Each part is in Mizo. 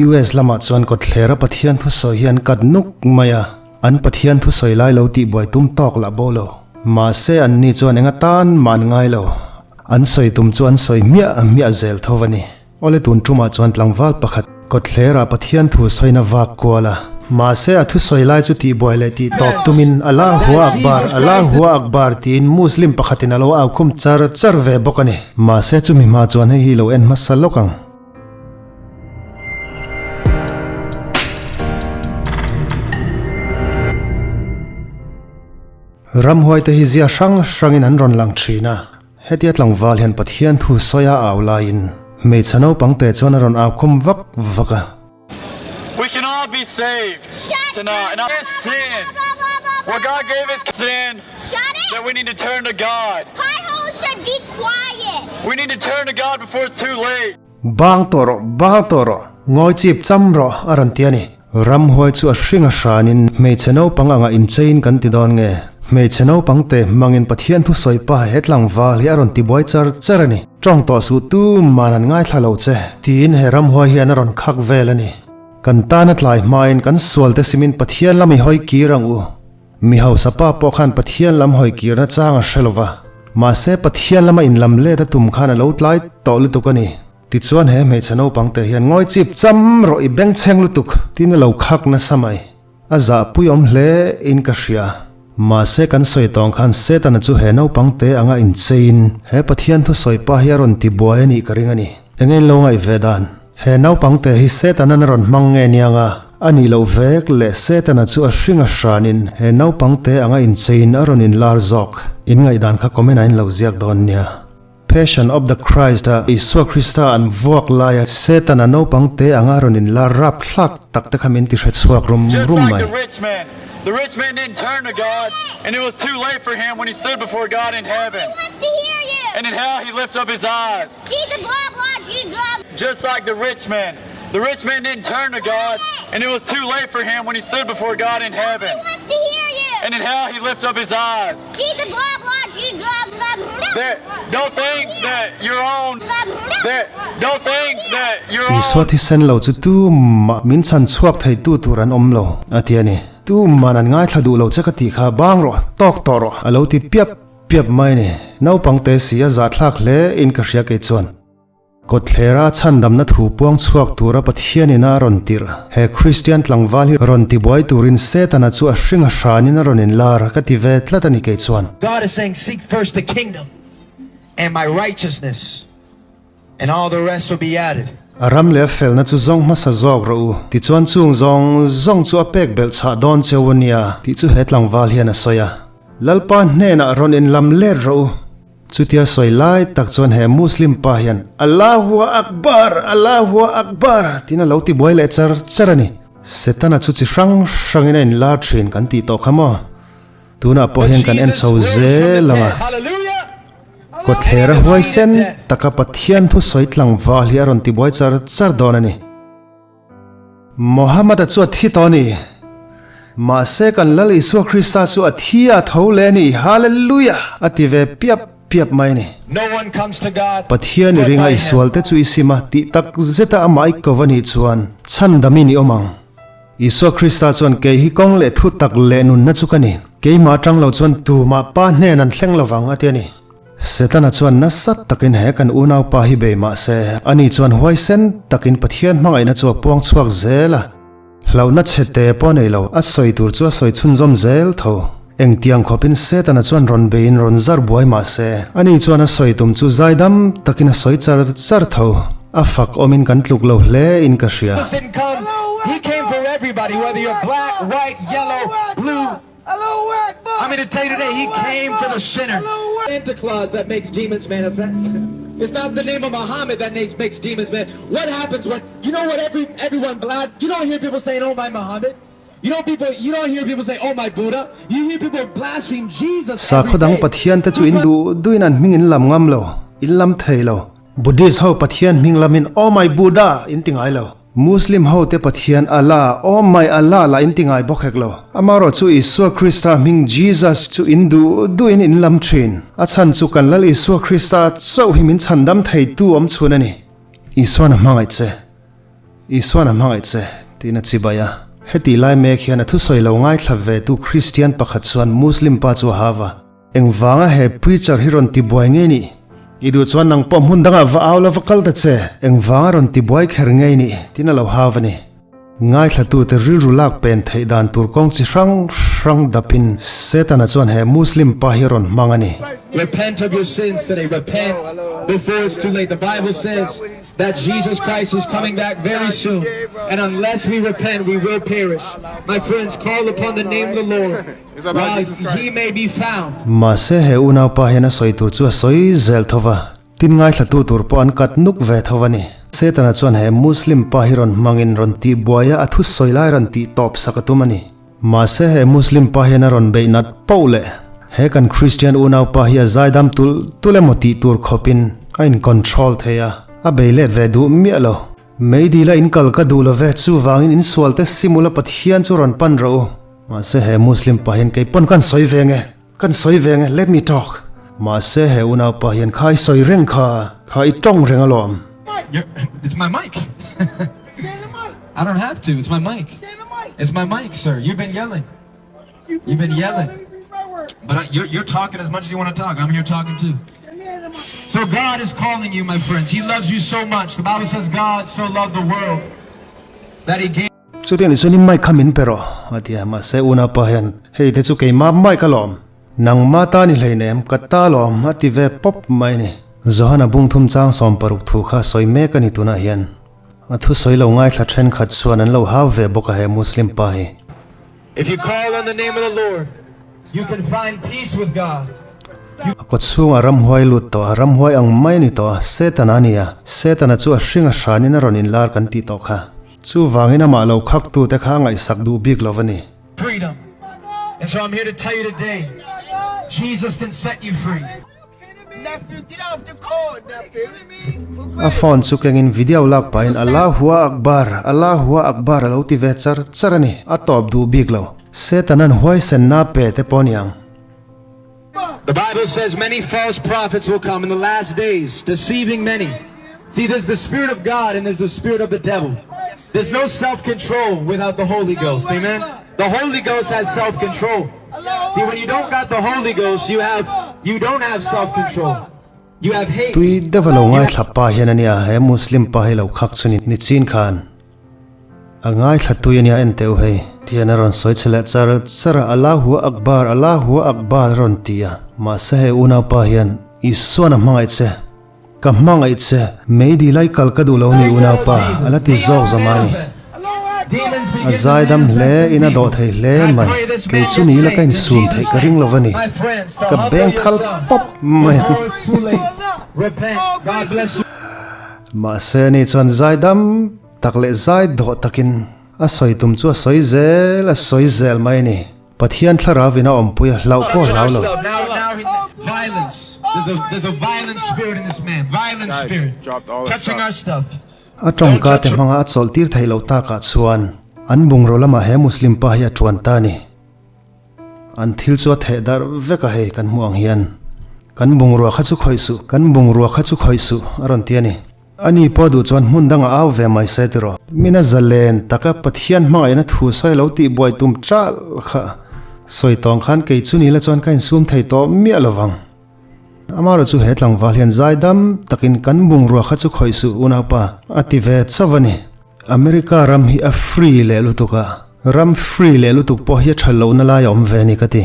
US lamah chuan kawtthlera Pathian thusawi hi an kat nuk mai a, an Pathian thusawi lai lo tihbuai tum tawk lah bo lo. Mahse anni chuan eng atan mah an ngai lo. An sawi tum chu an sawi hmiah hmiah zel tho a ni. Awle tun tumah chuan tlangval pakhat kawtthlera Pathian thu sawina vak kual a. Mahse a thusawi lai chu tihbuai leh tih tawp tumin Allahu Akbar, Allahu Akbar tiin Muslim pakhatin a lo au khum char char ve bawk a ni. Mahse chumi hma chuan hei hi lo en hmasa lawk ang. Ramhuai te hi zia hrang hrangin an rawn lang thin a. Hetia tlangval hian Pathian thu sawi a au laiin hmeichhe naupang te chuan a rawn au khum vak vak a. We can all be saved tonight and this sin what God gave us sin that we need to turn to God we need to turn to God before it's too late. Bang tawh rawh, bang tawh rawh, ngawi chip cham rawh a rawn ti a ni. Ramhuai chu a hring a hranin hmeichhe naupang anga incheiin kan ti dawn nge? Hmeichhe naupang te hmangin Pathian thusawi pa he tlangval hi a rawn ti buai char char a ni. Tawng tawh suh tuman an ngaithla lo che, tiin he ramhuai hian a rawn khak vel a ni. Kan tana tlai hmain kan sual te simin Pathian lam i hawi kir ang u. Mi hausa pa pawh khan Pathian lam hawi kirna chang a hre lo va, mahse Pathian lama inlam let a tum khan a lo tlai tawh lutuk a ni. Tichuan he hmeichhe naupang te hian ngawi chip cham rawh i bengchheng lutuk tiin a lo khak nasa mai. A zahpui awm hle in ka hria. Mahse kan sawi tawng khan Setana chu he naupang te anga incheiin he Pathian thusawi pa hi a rawn ti buai a nih ka ring a ni. Enge in lo ngaih ve dan? He naupang te hi Setana'n a rawn hmang nge niang a, a nih loh vek leh Setana chu a hring a hranin he naupang te anga incheiin a rawn inlar zawk. In ngaihdan kha comment ah in lo ziak dawn nia. Passion of the Christ a Isua Krista an vuak laia Setana naupang te anga rawn inlar rapthlak tak te kha min ti hrechhuak rum Just rum like mai. the rich man. The rich man didn't turn to God and it was too late for him when he stood before God in heaven. And in hell he lift up his eyes. Just like the rich man. The rich man didn't turn to God and it was too late for him when he stood before God in heaven. And in hell he lift up his eyes. That don't think that your own that don't think that your own Isua thisen lo chu tumah min chhan chhuak thei tu tur an awm lo, a ti a ni. Tumah an ngaithla duh lo che ka tih kha bang rawh, tawk tawh rawh, a lo ti piap piap mai a ni. Naupang te si a zahthlak hle in ka hria kei chuan. Kawtthlera chhandamna thu puang chhuak tura Pathianin a rawn tirh. He Kristian tlangval hi rawn tibuai turin Setana chu a hring a hranin a rawn inlar ka ti ve tlat a ni kei chuan. God is saying seek first the kingdom and my righteousness and all the rest will be added. A ram leh a felna chu zawng hmasa zawk rawh u, tichuan chung zawng zawng chu a pek belh chhah dawn cheu a nia tih chu he tlangval hian a sawi a. Lalpa hnenah rawn inlam let rawh u. Chutia sawi lai tak chuan he Muslim pa hian Allahu Akbar! Allahu Akbar! tiin a lo ti buai leh char char a ni. Setana chu chi hrang hrangin a inlar thin kan tih tawh kha maw? Tunah pawh hian kan en chho zel ang a. Kawtthler a huaisen taka Pathian thusawi tlangval hi a rawn ti buai char char dawn a ni. Mohammed-a chu a thi tawh a ni. Mahse kan Lal Isua Krista chu a thi a tho leh a ni, Hallelujah! a ti ve piap piap mai a ni. Pathian i ringa i sualte chu i sim a, tih tak zeta amah i ko a nih chuan chhandamin i awm ang. Isua Krista chuan kei hi kawng leh thu tak leh nunna chu ka ni, keimah atang lo chuan tumah Pa hnen an thleng lovang a ti a ni. Setana chuan nasa takin he kan unaupa hi bei mah se, ani chuan huaisen takin Pathian hmangaihna chu a puang chhuak zel a. Hlauhna chhe te pawh nei lo, a sawi tur chu a sawi chhunzawm zel tho. Engtiang khawpin Setana chuan rawn beiin rawn zar buai mah se, ani chuan a sawi tum chu zaidam takin a sawi char char tho. A fak awmin kan tluk lo hle in ka hria. He came for everybody whether you're black, white, yellow, blue. I'm here to tell you today, he came for the sinner. Santa Claus that makes demons manifest. It's not the name of Muhammad that makes demons manifest. What happens when, you know what every everyone blast, you don't hear people saying, oh my Muhammad. You don't people, you don't hear people say, oh my Buddha. You hear people blaspheme Jesus Sakhaw every dang day. Pathian te chu in duh duhin an hming in lam ngam lo, in lam thei lo. Buddhist ho Pathian hming lamin Oh my Buddha in ti ngai lo. Muslim ho te Pathian Allah, Oh my Allah lah in ti ngai bawk hek lo. Amaherawh chu Isua Krista hming Jesus chu in duh duhin in lam thin. A chhan chu kan Lal Isua Krista chauh hi min chhandam theitu awm chhun a ni. Isuan a hmangaih che. Isuan a hmangaih che, tiin a chibai a. Hetih lai mek hian a thusawi lo ngaithla ve tu Kristian pakhat chuan Muslim pa chu a hau a. Engvanga he preacher hi rawn tibuai ngei nih? I duh chuan nang pawh hmun dangah va au la va kal ta che, engvanga rawn tibuai kher ngei nih? tiin a lo hau a ni. Ngaithlatute rilru lak pen theih dan tur kawng chi hrang hrang dapin Setana chuan he Muslim pa hi a rawn hmang a ni. Repent of your sins today, repent before it's too late. The Bible says that Jesus Christ is coming back very soon and unless we repent we will perish. My friends, call upon the name of the Lord while he may be found. Mahse he unaupa hian a sawi tur chu a sawi zel tho va, Tin ngaithlatu tur pawh an kat nuk ve tho a ni. Setana chuan he Muslim pa hi rawn hmangin rawn tih buai a, a thusawi lai rawn tih tawp sak a tum a ni. Mahse he Muslim pa hian a rawn beih nat poh leh he kan Christian unau pa hi a zaidam tulh tulh emaw tih tur khawpin a in control thei a, a bei let ve duh miah lo. Meidil a in kal ka duh lo ve, chuvangin insual te simula Pathian chu rawn pan rawh u. Mahse he Muslim pa hian kei pawn kan sawi ve nge. Kan sawi ve nge, let me talk. Mahse he unaupa hian kha i sawi reng kha, kha i tawng reng alawm. It's my mic. I don't have to, it's my mic. It's my mic, sir. You've been yelling. You've been yelling. But I, you're, you're talking as much as you want to talk. I'm here talking too. So God is calling you, my friends. He loves you so much. The Bible says God so loved the world that he gave Chutiang ni chuan i mic kha min pe rawh, a ti a. Mahse unaupa hian, Hei te chu keimah mic alawm, nangmah ta ni hleinem, ka ta alawm, a ti ve pawp mai a ni. Johana bungthum chang 60 thu kha sawi mek a ni tunah hian. A thusawi lo ngaithla thenkhat chuan an lo hau ve bawk a he Muslim pa hi. If you call on the name of the Lord, you can find peace with God. A kaw chhungah ramhuai lut tawh a, ramhuai ang mai a ni tawh a, Setana a ni a, Setana chu a hring a hranin a rawn inlar kan tih tawh kha. Chuvangin amah lo khaktute kha a ngaihsak duh bik lo a ni. Freedom. And so I'm here to tell you today, Jesus can set you free. A phone chu kengin video lak pahin Allahua Akbar, Allahua Akbar a lo ti ve char char a ni. A tawp duh bik lo. Setanan huaisenna pe te pawh a ni ang. The Bible says many false prophets will come in the last days, deceiving many. See, there's the Spirit of God and there's the spirit of the devil. There's no self-control without the Holy Ghost. Amen? The Holy Ghost has self-control. See, when you don't got the Holy Ghost, you have you don't have self-control. You have hate. Tui deuh a lo ngaithla pa hian a nia, he Muslim pa hi lo khak chu ni nichin khan. A ngaithla tui a nia en teuh hei. Tian a rawn sawi che leh char char a, Allahu Akbar, Allahu Akbar a rawn ti a. Mahse hei unaupa hian Isuan a hmangaih che, ka hmangaih che, meidi lai kal ka duh lo ni unaupa, a la ti zawk zawm a ni. A zaidam hle in a dawh thei hle mai, kei chu ni la ka insum theih ka ring lo a ni, ka beng thal pawp mai ang. Mahse ani chuan zaidam tak leh zai dawh takin a sawi tum chu a sawi zel a sawi zel mai a ni. Pathian thlarau in a awmpui a hlauh pawh hlau lo. A tawngka te hmanga a chawlh tir theih loh takah chuan an bungraw lamah he Muslim pa hi a tuan ta a ni. An thil chu a theh darh vek a hei kan hmuh ang hian kan bungrua kha chu khawih suh, kan bungrua kha chu khawih suh a rawn ti a ni. Ani pawh duh chuan hmun dangah au ve mai se tiraw. Mina zalen taka Pathian hmangaihna thu sawi lo tih buai tum ṭalh kha sawi tawng khan kei chu ni la chuan ka insum thei tawh miah lo vang. Amaherawh chu he tlangval hian zaidam takin kan bungrua kha chu khawih suh unaupa a ti ve chauh a ni. America ram hi a free leh lutuk a, ram free leh lutuk pawh hi a tha lohna lai a awm ve a ni ka ti.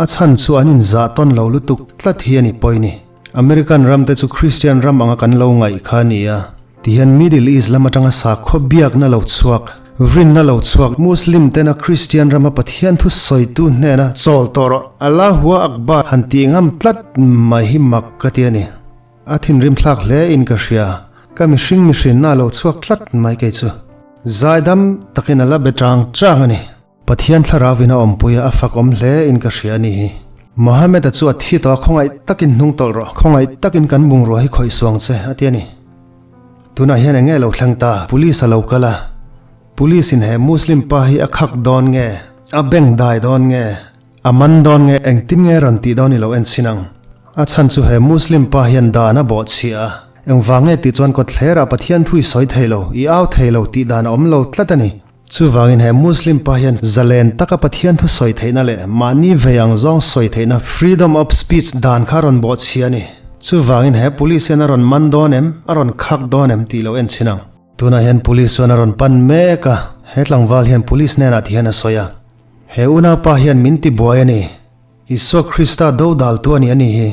A chhan chu an inzah tawn lo lutuk tlat hi a ni pawi ni. American ram te chu Christian ram anga kan lo ngaih kha a ni a, tihian Middle East lam atanga sakhaw biakna lo chhuak, rinna lo chhuak Muslim tena Christian rama Pathian thu sawitu hnena chawl tawh rawh Allahua Akbar han tih ngam tlat mai hi mak ka ti a ni. A thinrim thlak hle in ka hria, ka mihring mihrinna a lo chhuak tlat mai kei chu. Zaidam takin a la be chang chang a ni. Pathian thlarau in a awmpui a, a fak awm hle in ka hria a ni hi. Mohammed-a chu a thi tawh a, khawngaih takin hnung tawlh rawh, khawngaih takin kan bungrua hi khawih suang che, a ti a ni. Tunah hian eng nge lo thleng ta? Police a lo kal a, Police in he Muslim pa hi a khak dawn nge? A beng dai dawn nge? A man dawn nge engtin nge rawn tih dawn i lo en chhin ang. A chhan chu he Muslim pa hian dan a bawh chhiah a. Engvang nge tih chuan kawtthlerah Pathian thu i sawi thei lo, i au thei lo tih dan a awm lo tlat a ni. Chuvangin he Muslim pa hian zalen taka Pathian thu sawi theihna leh mahni vei ang zawng sawi theihna freedom of speech dan kha a rawn bawhchhia a ni. Chuvangin he police hian a rawn man dawn em, a rawn khak dawn em tih lo en chhin ang. Tunah hian police chuan a rawn pan mek a, he tlangval hian police hnenah ti hian a sawi a, He unaupa hian min ti buai a ni. Isua Krista dodal tu a ni a ni hi.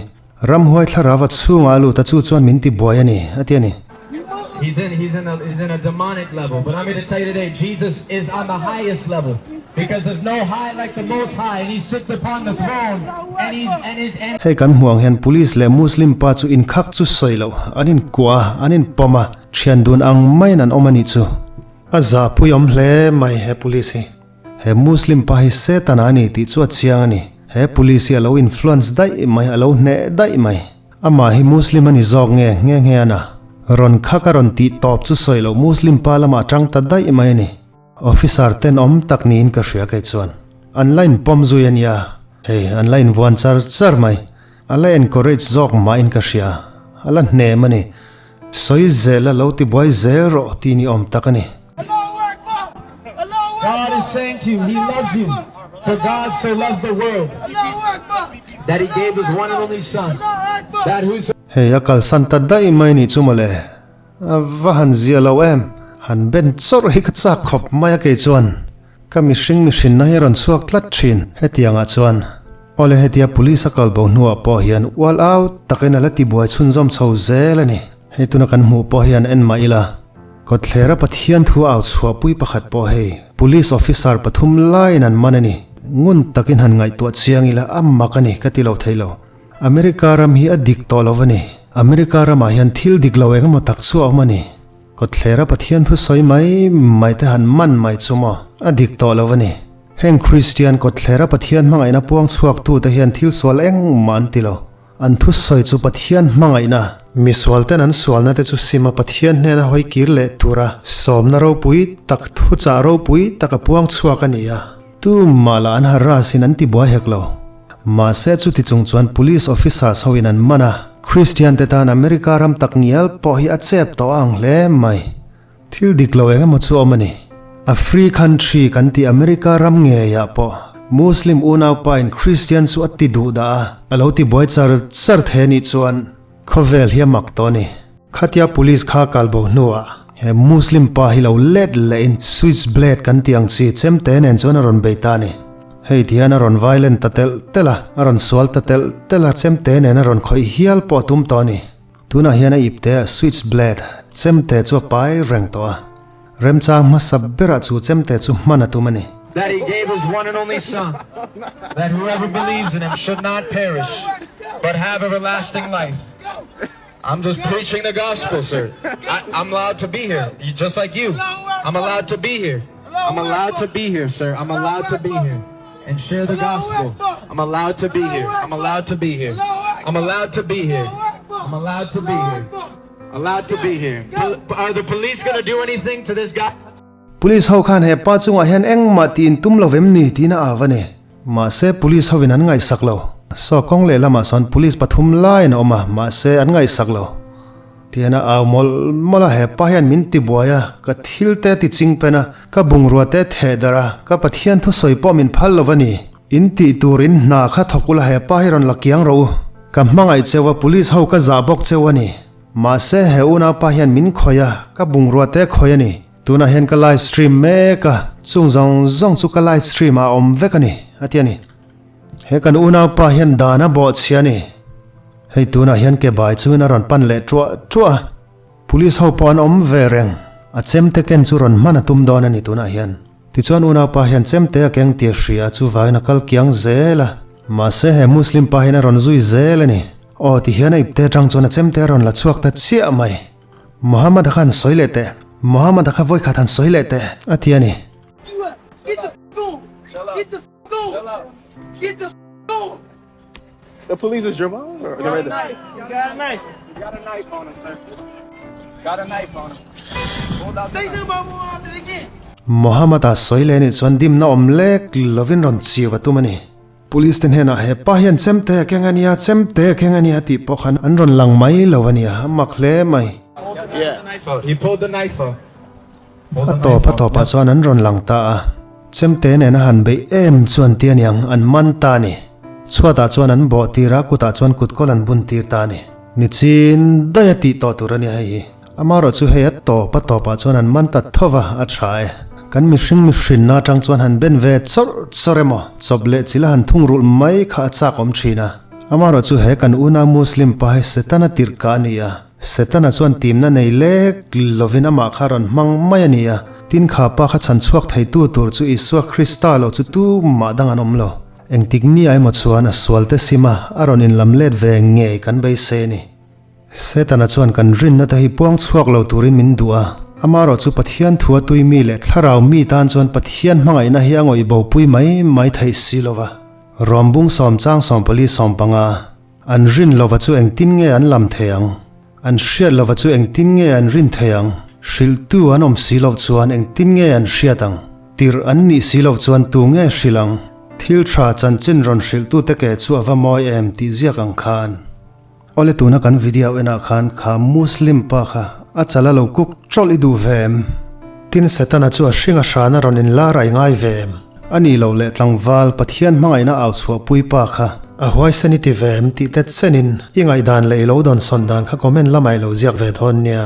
Ramhuai thlarava chhungah a lut a chu chuan min ti buai a ni, a ti a ni. He's in he's in a he's in a demonic level but I'm here to tell you today Jesus is on the highest level because there's no high like the most high and he sits upon the throne and he's and his and Hei kan hmuh ang hian Police leh Muslim pa chu inkhak chu sawi loh, an inkuah a, an inpawm a, thian dun ang maiin an awm a nih chu. A zahpui awm hle mai he Police hi. He Muslim pa hi Satan a ni tih chu a chiang a ni. He Police hi a lo influence daih mai, a lo hneh daih mai. Amah hi Muslim a ni zawk nge nghe nghe a na. Rawn khak a rawn tih tawp chu sawi loh Muslim pa lamah a tang ta daih mai a ni. Officer tenawm tak niin ka hria kei chuan. An la inpawm zui a nia. Hei, an la invuan char char mai. A la encourage zawk mahin ka hria. A la hnem a ni. Sawi zel a lo ti buai zel rawh tih ni awm tak a ni. God is saying to you, He loves you. For God so loves the world that He gave His one and only Son, that whoso Hei a kalsan ta daih mai nih chu mawle. A va han zia lo em. Han ben chawrh hi ka chak khawp mai a kei chuan. Ka mihring mihrinna hi a rawn chhuak tlat thin hetiangah chuan. Awle hetia police a kal bo hnuah pawh hian ual au takin a la tibuai chhunzawm chho zel a ni. Hei tuna kan hmuh pawh hian en mah ila, Kawthlera Pathian thu au chhuahpui pakhat pawh hei police officer pathum laiin an man a ni. Ngun takin han ngaihtuah chiang ila a mak a ni ka ti lo thei lo. America ram hi a dik tawh lo a ni. America ramah hian thil dik lo engemaw tak chu a awm a ni. Kawthlera Pathian thu sawi mai mai te han man mai chu maw? A dik tawh lo a ni. Heng Kristian kawthlera Pathian hmangaihna puang chhuak tute hian thil sual engmah an ti lo. An thu sawi chu Pathian hmangaihna, misual ten an sualna te chu sima Pathian hnena hawi kir leh tura sawmna ropui tak thuchah ropui tak a puang chhuak a ni a. Tumah lah an harass in an ti buai hek lo. Mahse chuti chung chuan police officers ho in an man a, Christian te tan America ram tak ngial pawh hi a chep tawh a ang hle mai. Thil dik lo eng emaw chu awm a ni. A free country kan tih America ram ngeiah pawh Muslim unaupa in Christian chu a ti duh dah a, a lo ti buai char char thei a nih chuan khawvel hi a mak tawh a ni. Khatia police kha kal bo hnuah he Muslim pa hi lo let lehin switch blade kan tih ang chi chemte nen chuan a rawn bei ta a ni. Hei ti hian a rawn violent ta telh telh a, a rawn sual ta telh telh a, chemte nen a rawn khawih hial pawh a tum tawh a ni. Tunah hian a ipte a switch blade chemte chu a pai reng tawh a, remchang hmasa berah chu chemte chu hman a tum a ni. That he gave his one and only son, that whoever believes in him should not perish, but have everlasting life. I'm just preaching the gospel, sir. I, I'm allowed to be here, just like you. I'm allowed to be here. I'm allowed to be here, sir. I'm allowed to be here and share the gospel. I'm allowed to be here. I'm allowed to be here. I'm allowed to be here. I'm allowed to be here. Allowed to be here. Are the police going to do anything to this guy? Police ho khan he pa chungah hian engmah tiin tum lo vem ni tiin a av a ni. Mahse police hovin an ngaihsak lo. Saw kawng lehlamah sawn police pathum laiin a awm a, mahse an ngaihsak lo. Tihian a au mawlh mawlh a, hepa hian min ti buai a, ka thil te ti ching pen a, ka bungrua te theh darh a, ka Pathian thusawi pawh min phal lo va ni. In tih tur in hna kha thawk ula hepa hi rawn la kiang rawh u. Ka hmangaih cheu a, police ho ka zah bawk cheu a ni. Mahse he unaupa hian min khawih a, ka bungrua te khawih a ni. Tunah hian ka live stream mek a, chung zawng zawng chu ka live stream ah a awm vek a ni, a ti a ni. He kan unaupa hian dan a bawhchhia a ni. Hei tunah hian ke bai chuin a rawn pan leh ṭuah ṭuah a, police ho pawh an awm ve reng. A chemte ken chu rawn hman a tum dawn a ni tunah hian. Tichuan unaupa hian chemte a keng tir hria a, chuvangin a kal kiang zel a. Mahse he Muslim pa hian a rawn zui zel a ni. Aw tihian a ipte aṭang chuan a chemte a rawn la chhuak ta chiah mai. Muhammad-a kha han sawi leh teh, Muhammad-a kha vawikhat han sawi leh teh, a ti a ni. Muhammad-a sawi leh nih chuan dimna awm lek lovin rawn chiu a tum a ni. Police te hnenah he pa hian chemte a keng a nia, chemte a keng a nia tih pawh khan an rawn lang mai lo a nia, a mak hle mai. A tawp a tawpah chuan an rawn lang ta a, chemte nen a han beih em chu an ti a niang, an man ta a ni. Chhuatah chuan an bawh tir a, kutah chuan kutkawl an bun tir ta a ni. Nichin daih a tih tawh tur a nia hei hi. Amaherawh chu hei a tawp a tawpah chuan an man ta tho va, a tha e. Kan mihring mihrinna atang chuan han ben ve chawrh chawrh emaw, chawp leh chila han thungrulh mai kha a chak awm thin a. Amaherawh chu he kan unau Muslim pa hi Setana tirh kah a ni a. Setana chuan timna nei lek lovin amah kha rawn hmang mai a ni a. Tin kha pa kha chhan chhuak theitu tur chu Isua Krista lo chu tumah dang an awm lo. Engtik ni ah emaw chuan a sualte sim a, a rawn inlam let ve ngei kan beisei a ni. Setana chuan kan rinna te hi puang chhuak lo turin min duh a, amaherawh chu Pathian thua tui mi leh thlarau mi tan chuan Pathian hmangaihna hi a ngawih bopui mai mai theih si lo va. Rawmbung sawmchang 44 15, An rin lova chu engtin nge an lam thei ang? An hriat lova chu engtin nge an rin thei ang? Hrilhtu an awm si loh chuan engtin nge an hriat ang? Tirh an nih si loh chuan tu nge hrilh ang? Thil tha chanchin rawn hrilhtute ke chu a va mawi em tih ziak ang khan. Awle tuna kan video enah khan kha Muslim pa kha a chal a lo kuk trawlh i duh ve em? Tin Setana chu a hring a hran a rawn inlar ai ngai ve em? A nih loh leh tlangval Pathian hmangaihna au chhuahpui pa kha a huaisen i ti ve em tih te chenin i ngaihdan leh i lo dawnsawn dan kha comment lamah i lo ziak ve dawn nia.